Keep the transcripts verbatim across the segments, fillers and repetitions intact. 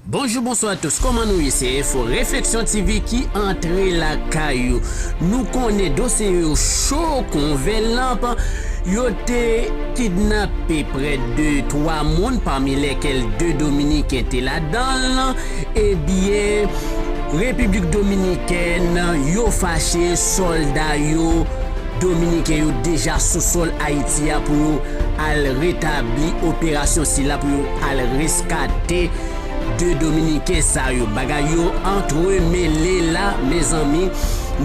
Bonjou, bonswa a tous. Kòman nou ye? Se Info Reflexion T V ki antre lakay ou. Nou konnen dosye yo cho kon vè lanp. Yo te kidnape prè de twa moun, pami lèkèl de Dominiken te ladan l. Ebyen, Repiblik Dominikèn, yo fache, sòlda yo, Dominiken yo deja sou sòl Ayiti a pou yo al retabli operasyon sila, pou yo al reskate de Dominiken sa yo. Bagay yo antremele la, mezanmi.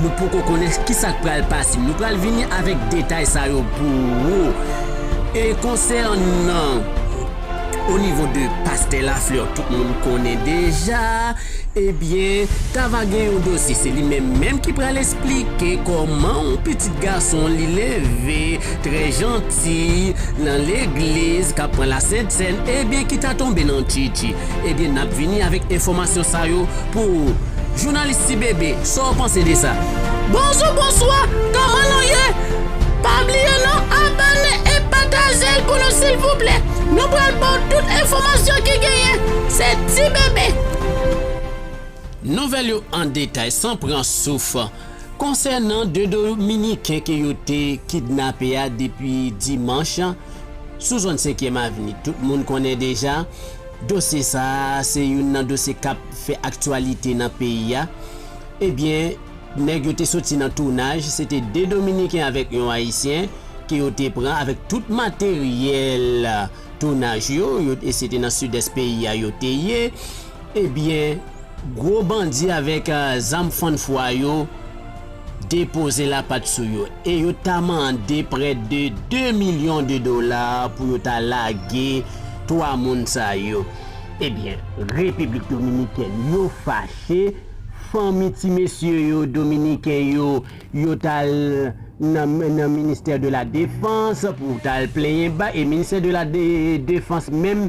Nou poko konnen ki sa k pral pase. Nou pral vini avèk detay sa yo pou ou. E konsènan o nivo de pastè Lafleur, tout moun konnen deja. Ebyen, ta va gen yon dosye, se li menm menm ki pral eksplike kòman yon pitit gason li leve, trè janti, nan legliz, k ap pran lasent sèn, ebyen, ki ta tonbe nan tchitchi. Ebyen, n ap vini avèk enfòmasyon sa yo pou ou. Jounalis Ti Bebe, sa w panse de sa? Bonjou, bonswa, kòman nou ye? Pa bliye non, abòne e pataje l pou nou, silvouplè. Nou pral ba w tout enfòmasyon ki genyen. Se Ti Bebe. Nouvèl yo an detay, san pran souf. Konsènan de Dominiken ke yo te kidnape a depi dimanch, sou zòn Senkyèm Avni, tout moun konnen deja, dosye sa a se youn nan dosye k ap fè aktyalite nan peyi a. Ebyen, nèg yo te soti nan tounaj, se te de Dominiken avèk yon Ayisyen ke yo te pran avèk tout materyèl tounaj yo, yo, e se te nan sidès peyi a yo te ye. Ebyen, gwo bandi avèk, eh, zam fann fwa yo depoze lapat sou yo e yo ta mande prè de de milyon de dola pou yo ta lage twa moun sa yo. Ebyen, Repiblik Dominikèn, yo fache, fanmi ti mesye yo, Dominiken yo, yo t al nan, nan ministè de la defans pou t al plenyen ba, e ministè de la de-, defans menm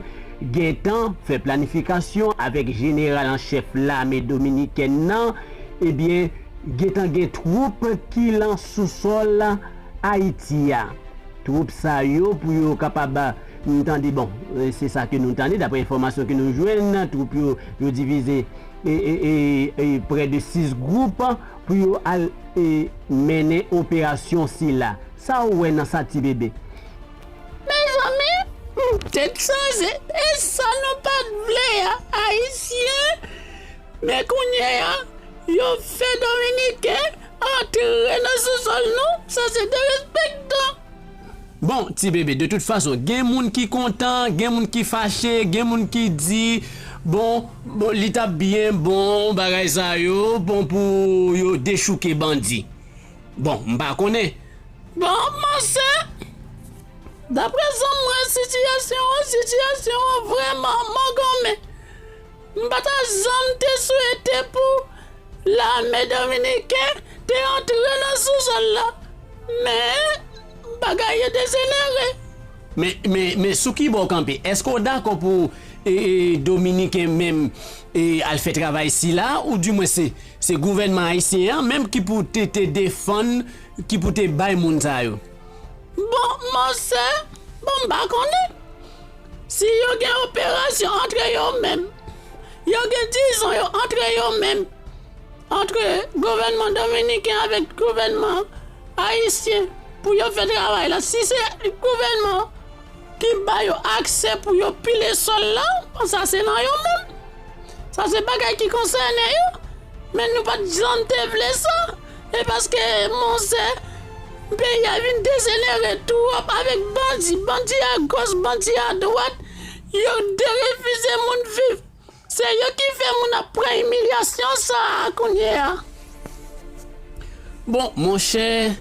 gentan fè planifikasyon avèk jeneral an chèf lame dominikèn nan, ebyen, gentan gen twoup ki lan sousòl Ayiti a. Twoup sa yo, pou yo kapab, m tande, bon, e, se sa ke nou tande, daprè enfòmasyon ke nou jwenn, twoup yo, yo divize e, e, e, e, prè de sis gwoup pou yo al, e, mennen operasyon sila. Sa w wè nan sa, Ti Bebe? Mezanmi, m tèt chaje. E sa nou pa t vle a, Ayisyen. Men kounye a, yo fè Dominiken antre nan sousòl nou. Sa se derespektan. Bon, Ti Bebe, de tout fason, gen moun ki kontan, gen moun ki fache, gen moun ki di, bon, bon, li t ap byen bon, bagay sa yo, bon, pou yo dechouke bandi. Bon, m pa konnen. Bon, monchè, daprè sa m wè sitiyasyon an, sitiyasyon an vrèman mangonmen. M pa ta janm te swete pou lame dominiken te antre nan sousòl la. Men, bagay yo dejenere. Men, men, men sou ki bò w kanpe? Èske w dakò pou, e, e, Dominiken menm, e, al fè travay sila, oudimwen se, se gouvènman ayisyen an menm ki pou te, te defann, ki pou te bay moun sa yo? Bon, monchè, bon, m pa konnen. Si yo gen operasyon antre yo menm, yo gen dizon yo antre yo menm, antre gouvènman dominiken avèk gouvènman ayisyen pou yo fè travay la. Si se gouvènman ki ba yo aksè pou yo pile sòl la, sa se nan yo menm. Sa se bagay ki konsène yo. Men nou pa t janm te vle sa. E paske, monchè, peyi a vin dejenere twòp avèk bandi, bandi a gòch, bandi a dwat. Yo derefize moun viv. Se yo ki fè moun ap pran imilyasyon sa a kounye a. Bon, monchè,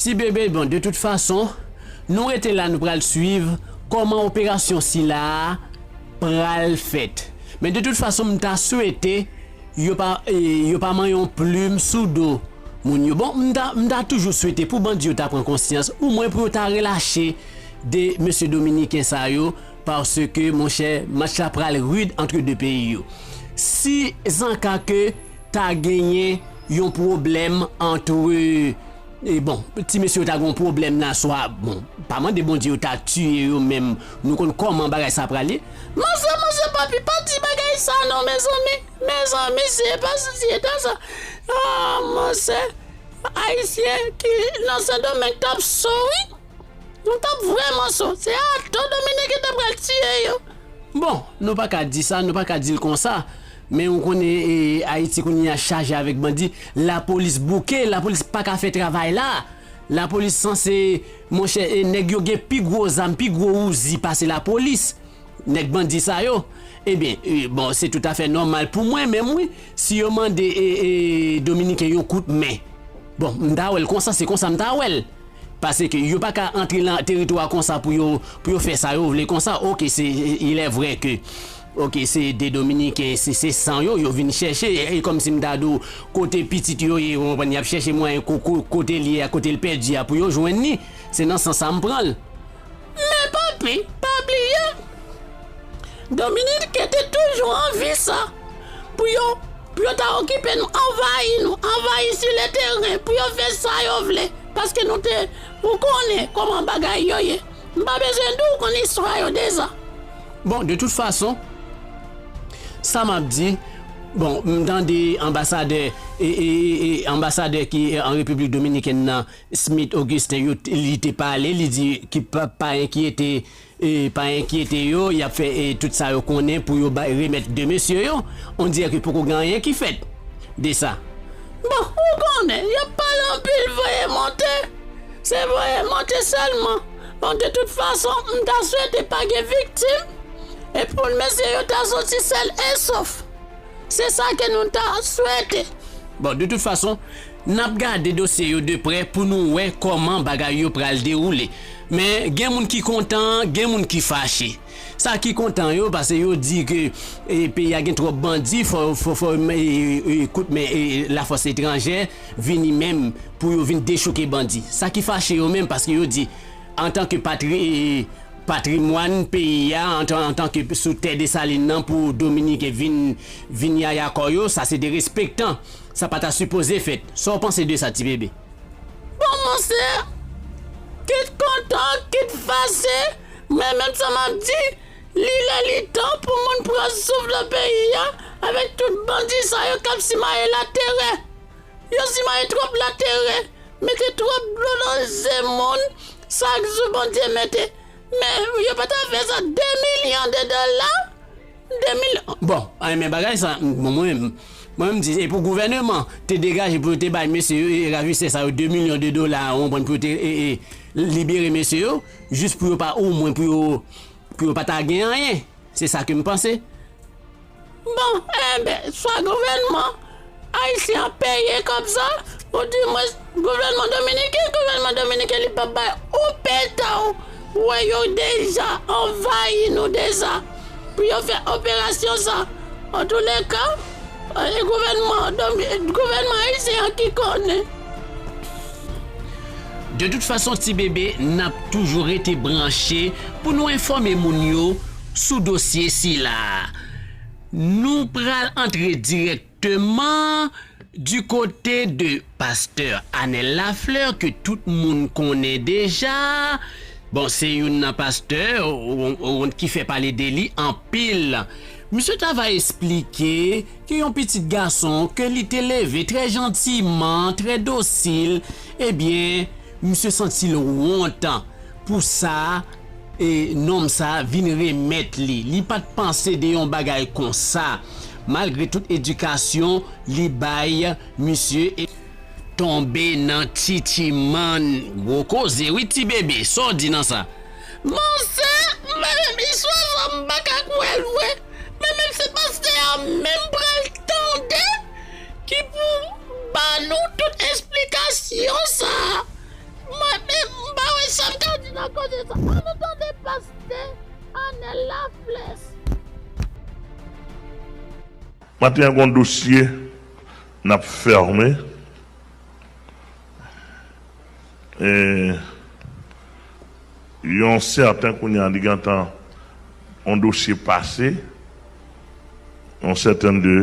Ti Bebe, bon, de tout fason, nou rete la, nou pral swiv kòman operasyon sila a pral fèt. Men de tout fason, m ta swete yo pa, e, yo pa manyen yon plim sou do moun yo. Bon, m ta, m ta toujou swete pou bandi yo ta pran konsyans, omwen pou yo ta relache de mesye dominiken sa yo, paske, monchè, match la pral rid antre de peyi yo. Si zanka ke ta genyen yon pwoblèm antre, e bon, ti mesye yo ta gen yon pwoblèm la, swa, bon, pa mande Bondye yo ta tiye yo menm, nou konn kòman bagay sa prale. Monchè, monchè, papi, pa di bagay Sa non, mezanmi, mezanmi, si e pa sou si eta sa, ah, monchè, Ayisyen ki nan Sendomeng t ap so, wi. Nou t ap vrèman so. Se ato Dominiken ta pral tiye yo. Bon, nou pa ka di sa, nou pa ka di l konsa. Men ou konnen, e, Ayiti kounye a chaje avèk bandi. Lapolis bouke, lapolis pa ka fè travay la. Lapolis sanse, monchè, e, nèg yo gen pi gwo zam, pi gwo Uzi pase lapolis. Nèg bandi sa yo. Ebyen, e, bon, se toutafè nòmal pou mwen menm, wi. Si yo mande, e, e, Dominiken yon kout men. Bon, m ta wè l konsa, se konsa m ta wè l. Paske yo pa ka antre nan teritwa konsa pou yo, pou yo fè sa yo vle konsa. Oke, se, il est vrai que, oke, se de Dominiken, se, se san yo, yo vin chèche. E, e kòmsi m ta di w, kote pitit yo ye, ou konprann, y ap chèche mwayen ko-, ko-, kote l ye a, kote l pèdi a, pou yo jwenn li. Se nan sans sa m pran l. Men papi, pa bliye, Dominiken te toujou anvi sa. Pou yo, pou yo ta okipe nou, anvayi nou, anvayi si le teren, pou yo fè sa yo vle. Paske nou te, ou konnen kòman bagay yo ye. M pa bezwen di w, ou konn istwa yo deja. Bon, de tout fason, sa m ap di, bon, m tande anbasadè, e, e, e, e, anbasadè ki, e, an Repiblik Dominikèn nan, Smith Augustin, yo, li te pale, li di ki pa, pa enkyete, e, pa enkyete yo, y ap fè, e, tout sa yo konnen pou yo bay, remèt de mesye yo. On dirè ke poko gen anyen ki fèt de sa. Bon, ou konnen, y ap pale anpil, voye monte. Se voye monte sèlman. Bon, de tout fason, m ta swete pa gen viktim. E pou mesye yo ta soti sèn e sof. Se sa ke nou ta swete. Bon, de tout fason, n ap gade dosye yo de prè pou nou wè kòman bagay yo pral dewoule. Men, gen moun ki kontan, gen moun ki fache. Sa ki kontan yo, paske yo di ke, e, peyi a gen twòp bandi, fò, fò, fò, e, e, e, kout men, e, lafòs etranjè vini menm pou yo vin dechouke bandi. Sa ki fache yo menm, paske yo di, antanke patri-, e, patrimwàn peyi a, antan, antanke sou tè Desalin nan, pou Dominiken vin, vin yaya kò yo, sa se derespektan. Sa pa ta sipoze fèt. Sa w panse de sa, ti bebe? Bon, monchè, kit kontan, kit fache, men menm sa m ap di, li lè li tan pou moun pran souf nan peyi a, avèk tout bandi sa yo k ap simaye laterè. Yo simaye twòp laterè, mete twòp dlo nan je moun, chak jou Bondye mete. Men, yo pa ta fè sa, de milyon de dola, de milyon. Bon, ay, men bagay sa, bon, mwen menm, mwen menm di, e pou gouvèneman te degaje pou yo te bay mesye yo, e, ravisè sa yo de milyon de dola, ou konprann, pou yo te, e, e, libere mesye yo, jis pou yo pa, omwen pou yo, pou yo pa ta gen anyen. Se sa ke m panse. Bon, enben, swa gouvènman ayisyen an peye kòb sa, oudimwens gouvènman dominiken, gouvènman dominiken li p ap bay yon peta w. Ou wè yo deja anvayi nou deja pou yo fè operasyon sa. Antouleka, e gouvènman domi-, gouvènman ayisyen an ki konnen. De tout fason, ti bebe, n ap toujou rete branche pou nou enfòme moun yo sou dosye sila a. Nou pral antre dirèkteman du côté de pastè Anèl Laflè, ke tout moun konnen deja. Bon, se youn nan pastè, o, o, o, ki fè pale de li anpil. Misye t ava esplike ke yon pitit gason ke li te leve trè jantiman, trè dosil, ebyen, misye santi l wont pou sa, e, nonm sa vin remèt li. Li pa t panse de yon bagay konsa. Malgre tout edikasyon li bay misye, e, tonbe nan titimann. Gwo koze, wi, ti bebe. Sa w di nan sa? Monchè, mwen menm istwa sa, m pa ka kwè l vre. Men menm se pastè a menm pral tande ki pou ba nou tout esplikasyon sa. Mwen menm, m pa wè sa m ka di nan koze sa. Ann nou tande pastè Anèl Laflè. Maten an, gen yon dosye n ap fèmen. E, yon sèten kounye a, li gentan yon dosye pase, yon sèten de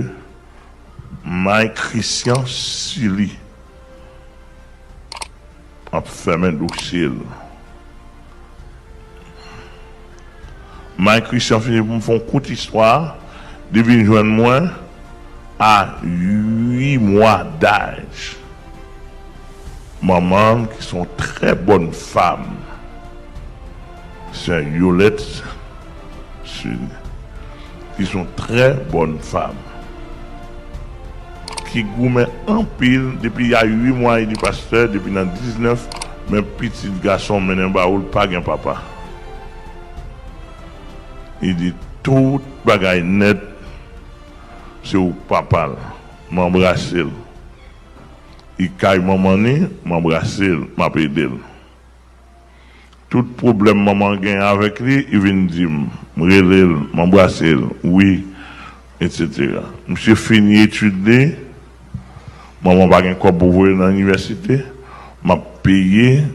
May Christian Sully. M ap fèmen dosye l. May Christian fini pou m fè yon kout istwa. Li vin jwenn mwen a uit mwa daj. Manman m, qui sont très bonnes femmes, sè Yolette, qui sont très bonnes femmes, ki goumen anpil depi a uit mwa, li di, pastè, depi nan diznèf, men pitit gason m mennen ba ou, l pa gen papa. Li di, tout bagay nèt, se ou k papa l. M anbrase l. Li kay manman ni, m anbrase l, m ap ede l. Tout pwoblèm manman gen avèk li, li vin di m, m rele l, m anbrase l, wi, etsetera. Misye fini etid li, manman pa gen kòb pou voye l nan inivèsite, m ap peye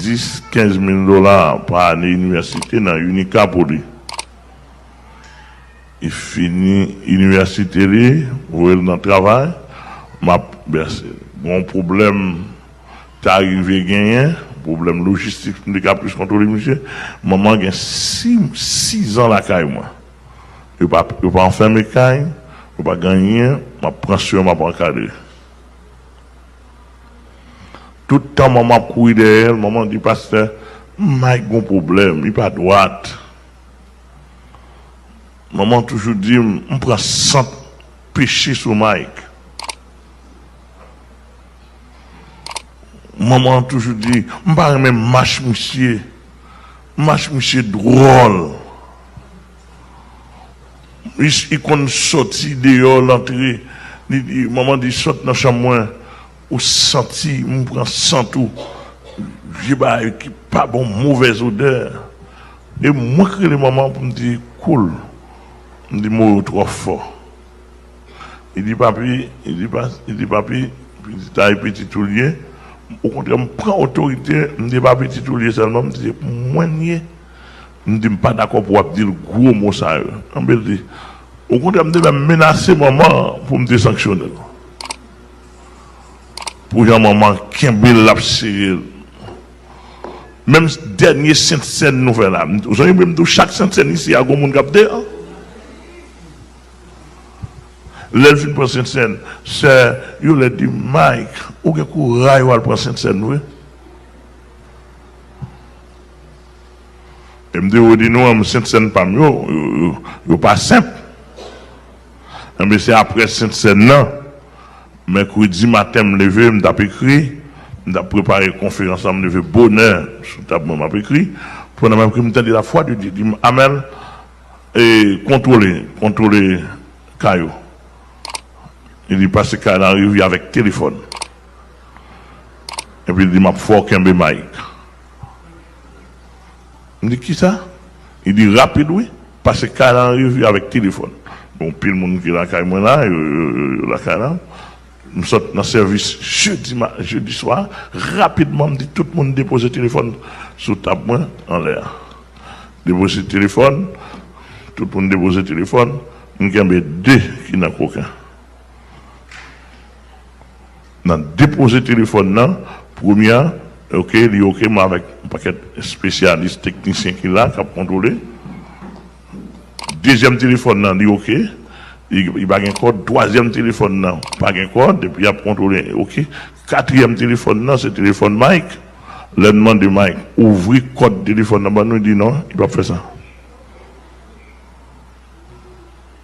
dis, kenz mil dola pa ane inivèsite nan UNICA pou li. Li fini inivèsite li, voye l nan travay, m ap vèse l. Gon pwoblèm ta rive genyen, pwoblèm lojistik, m te ka plis kontwole misye. Manman gen sis, sis an lakay mwen. Yo pa, yo pa anfème kay, yo pa gen anyen, m ap pran swen, m ap ankadre. Tout tan manman ap kouri dèyè l, manman di, pastè, Mike gon pwoblèm, li pa dwat. Manman toujou di m, m pran sant peche sou Mike. Manman toujou di, m pa renmen mach misye. Mach misye dwòl. Li, li konn sòti deyò, l antre. Li, li, manman di, sot nan chanm mwen. Ou santi, m pran sant ou. Vye bagay ki pa bon, movèz odè. E mwen k rele manman pou m di, koul. M di, mo yo twò fò. Li di, papi, li di, pa, li di, papi, pitit la e pitit ou l ye. Okontrè, m pran otorite, m di, pa pitit ou l ye sèlman, m di, se pou mwen l ye. M di, m pa dakò pou w ap di l gwo mo sa yo. Anben, l di, okontrè, m te menm menase manman an pou m te sanksyone l. Pou jan manman kenbe l, l ap sere l. Menm dènye Sentsèn nou fè la, m, ou sonje m di w chak Sentsèn isi a, gon moun k ap deyò. Lè l fin pran Sentsèn, sè Yolette di, Mike, ou gen kouray w al pran Sentsèn vre. E m te redi nou, an, Sentsèn pa m yo, yo, yo, yo pa senp. Enben, se apre Sentsèn nan, mèkredi maten, m leve, m t ap ekri, m t ap prepare konferans lan, m leve bonè, sou tab mwen, m ap ekri. Pandan m ap ekri, m tande la voix de Dieu di m, Amèl, e, kontwole, kontwole kay ou. Li di, pase kay la an revi avèk telefòn. Epi li di, m ap fè w kenbe Mike. M di, kisa? Li di, rapid wi, pase kay la an revi avèk telefòn. Bon, pil moun ki lakay mwen la, yo, yo, yo, yo lakay la. M sot nan sèvis jedi, ma-, jedi swa, rapidman, m di tout moun depoze telefòn sou tab mwen anlè a. Depoze telefòn, tout moun depoze telefòn, m kenbe de ki nan koken. Nan depoze telefòn nan, premye a, oke, li oke, m avèk yon pakèt espesyalis, teknisyen ki la, k ap kontwole. Dezyèm telefòn nan, li oke, li, li pa gen kòd. Twazyèm telefòn nan, pa gen kòd, epi y ap kontwole, oke. Katriyèm telefòn nan, se telefòn Mike. Lè n mande Mike, ouvri kòd telefòn nan ban nou, li di non, li p ap fè sa.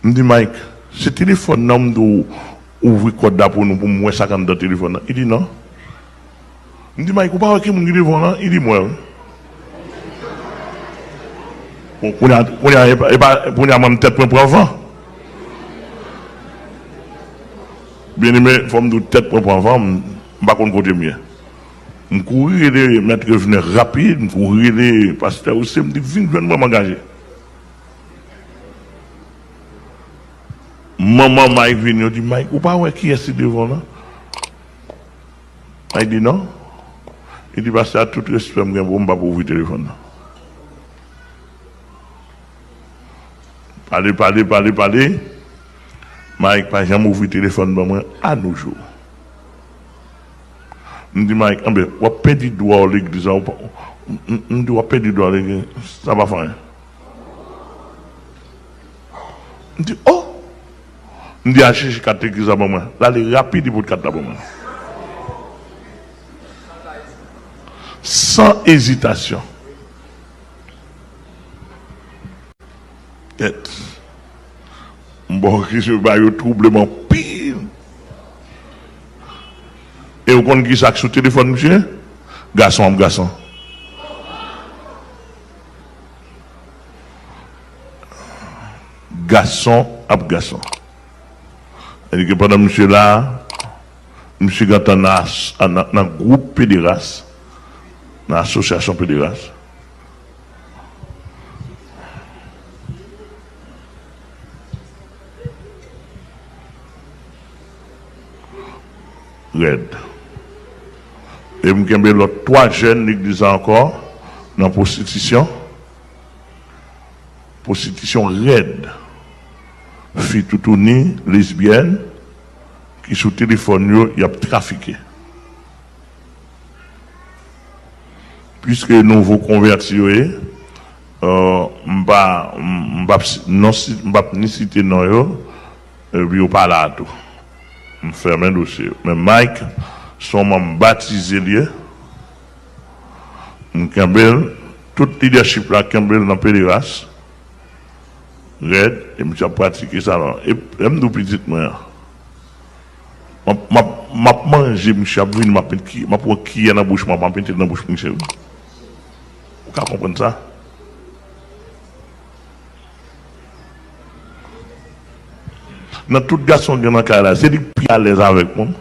M di, Mike, se telefòn nan m di w ouvri kòd la pou nou, pou m wè sa k anndan telefòn nan. Li di, non. M di, Mike, ou pa wè ki moun ki devan w lan? Li di, m wè l. Bon, kounye a, kounye a, e pa, e pa, kounye a, mwen, m tèt mwen pran van. Byeneme, fò m di w, tèt mwen pran van, m, m pa konn kote m ye. M kouri rele mèt Revenant rapid, m kouri rele pastè Ose, m di, vin jwenn mwen, m angaje. Manman Mike vini, yo di, Mike, ou pa wè kiyès ki devan w lan? Mike di, non. Li di, pastè a, tout respè m gen pou ou, m p ap ouvri telefòn nan. Pale, pale, pale, pale. Mike pa janm ouvri telefòn ban mwen, a nos jours. M di, Mike, anben, w ap pèdi dwa w legliz la, ou pa, m, m, m di, w ap pèdi dwa w legliz, sa pa fè anyen. M di, oh, M di al chèche kat legliz la ban mwen. L ale rapid, li pot kat la ban mwen. San ezitasyon. Tèt. M ba w kesyon ba yo twouble m anpil. E w konn ki sa k sou telefòn misye? Gason ap gason. Gason ap gason. Sètadi ke pandan misye la, misye gentan nan as-, nan, nan gwoup pederas, nan asosyasyon pederas. Rèd. E m kenbe lòt twa jèn legliz la ankò nan pwostitisyon. Pwostitisyon rèd. Fi toutouni, lesbyèn, ki sou telefòn yo, y ap trafike. Piske nouvo konvèti yo ye, euh, m pa, m, m p ap si-, non si-, m p ap ni site non yo, epi yo pa la tou. M fèmen dosye yo. Men Mike, se yon manm batize l ye. M kenbe l, tout lidèchip la kenbe l nan pederas. Rèd, e misye ap pratike sa la. E lè m di w pitit mwen an, m ap, m ap, m ap manje, misye ap vini, m ap met ki-, m ap pran kiyè nan bouch mwen, m ap mete l nan bouch misye, wi. Ou ka konprann sa? Nan tout gason gen nan kay la, se li k pi alèz avèk mwen.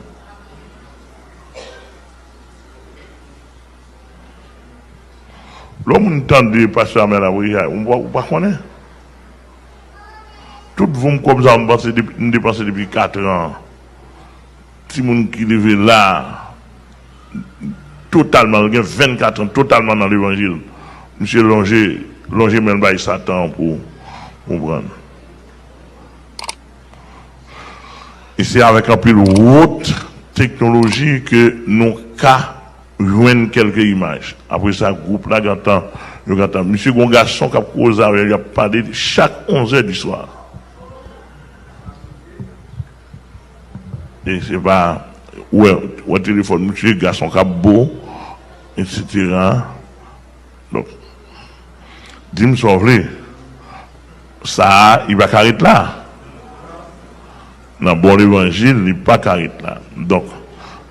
Lè yon moun tande pastè Amèl ap reyay, ou pa, ou pa konnen. Tout voum kòb sa m panse depi, m depanse depi katran. Timoun ki leve la, totalman, l gen vennkat an, totalman nan levanjil. Misye lonje, lonje men l bay Satan pou, pou pran. E se avèk anpil wot teknoloji ke nou ka jwenn kèlke imaj. Apre sa, gwoup la gentan, yo gentan. Misye gen yon gason k ap koze avè l, y ap pale chak onz è di swa. E se pa, ou wè, ou wè telefòn misye, gason k ap bo, etsetera. Donk, di m sa w vle, sa a, li pa ka ret la. Nan bon levanjil, li pa ka ret la. Donk,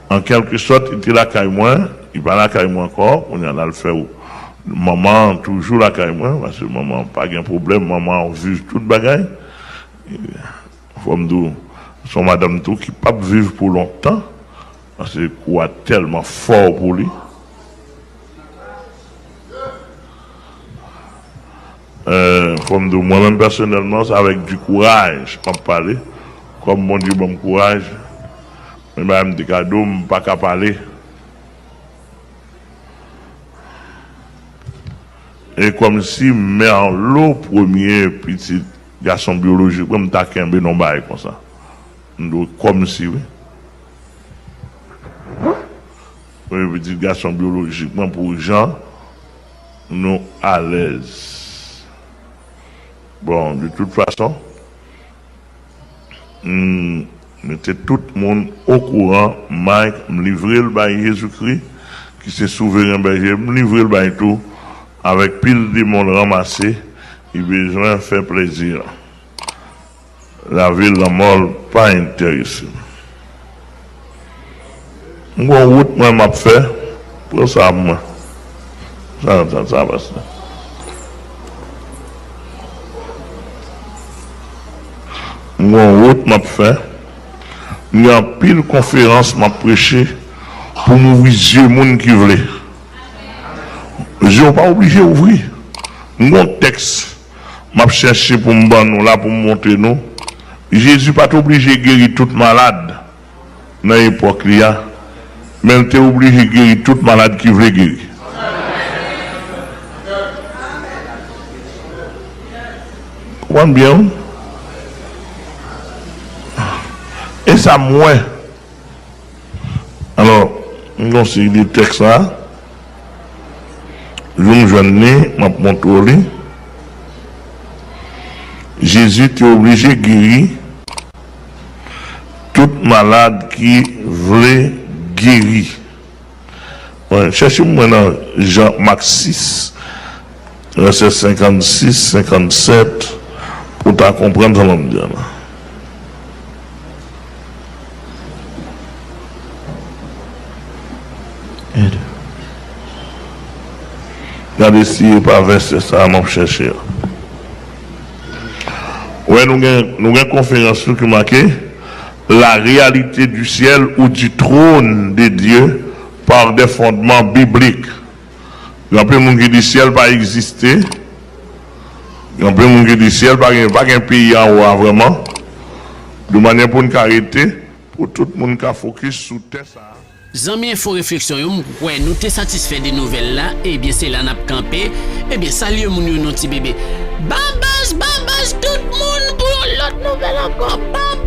an kèlke sòt, li te lakay mwen, li pa lakay mwen ankò, kounye a l al fè w-, manman an toujou lakay mwen, paske manman an pa gen pwoblèm, manman an viv tout bagay. Fò m di w, se yon madanm tou ki p ap viv pou lontan, paske kou a tèlman fò pou li. Euh, fò m di w, mwen menm pèsonèlman, se avèk di kouraj m ap pale. Kòm Bondye ban m kouraj, men bagay m te ka di w, m pa ka pale. E kòmsi Merlo, premye pitit gason byolojik mwen, m ta kenbe nan bagay konsa. M di w kòmsi, wi. Premye pitit gason byolojik mwen, pou jan nou alèz. Bon, de tout fason, m mete tout moun okouran, Mike, m livre l bay Jezikri, ki se souveren bèje, m livre l bay tou, avèk pil demon l ranmase, li bezwen fè plezi. Lavi l, lanmò l pa enterese m. M gon wout mwen m ap fè. Pran sa mwen. Sa, sa, sa, pastè. M gon wout m ap fè. M gen anpil konferans m ap preche pou m ouvri zye moun ki vle. Zye w pa oblije ouvri. M gon tèks m ap chèche pou m ban nou la, pou m montre nou. Jezi pa t oblije geri tout malad nan epòk li a, men l te oblije geri tout malad ki vle geri. Konprann byen, wi. E sa m wè. Alò, m gon seri de tèks la. Jou m jwenn li, m ap montre w li. Jezi te oblije geri malad ki vle geri. Mwen, chèche mwen nan Jan, Mak sis, vèsè senkannsis, senkannsèt, pou w ta konprann sa m ap di a la. Gade si e pa vèsè sa a m ap chèche a. Wè, nou gen, nou gen konferans nou ki make La réalité du ciel ou du trône de Dieu par des fondements bibliques. Gen anpil moun ki di syèl pa egziste. Gen anpil moun ki di syèl pa gen, pa gen peyi anwo a vrèman. De manyè pou n ka rete, pou tout moun ka fokis sou tè sa a. Zanmi Enfo Refleksyon yo, m kwè nou te satisfè de nouvèl la. Ebyen, se la n ap kanpe. Ebyen, salye moun yo non ti bebe. Babas, babas, tout moun pou yon lòt nouvèl ankò. Babas!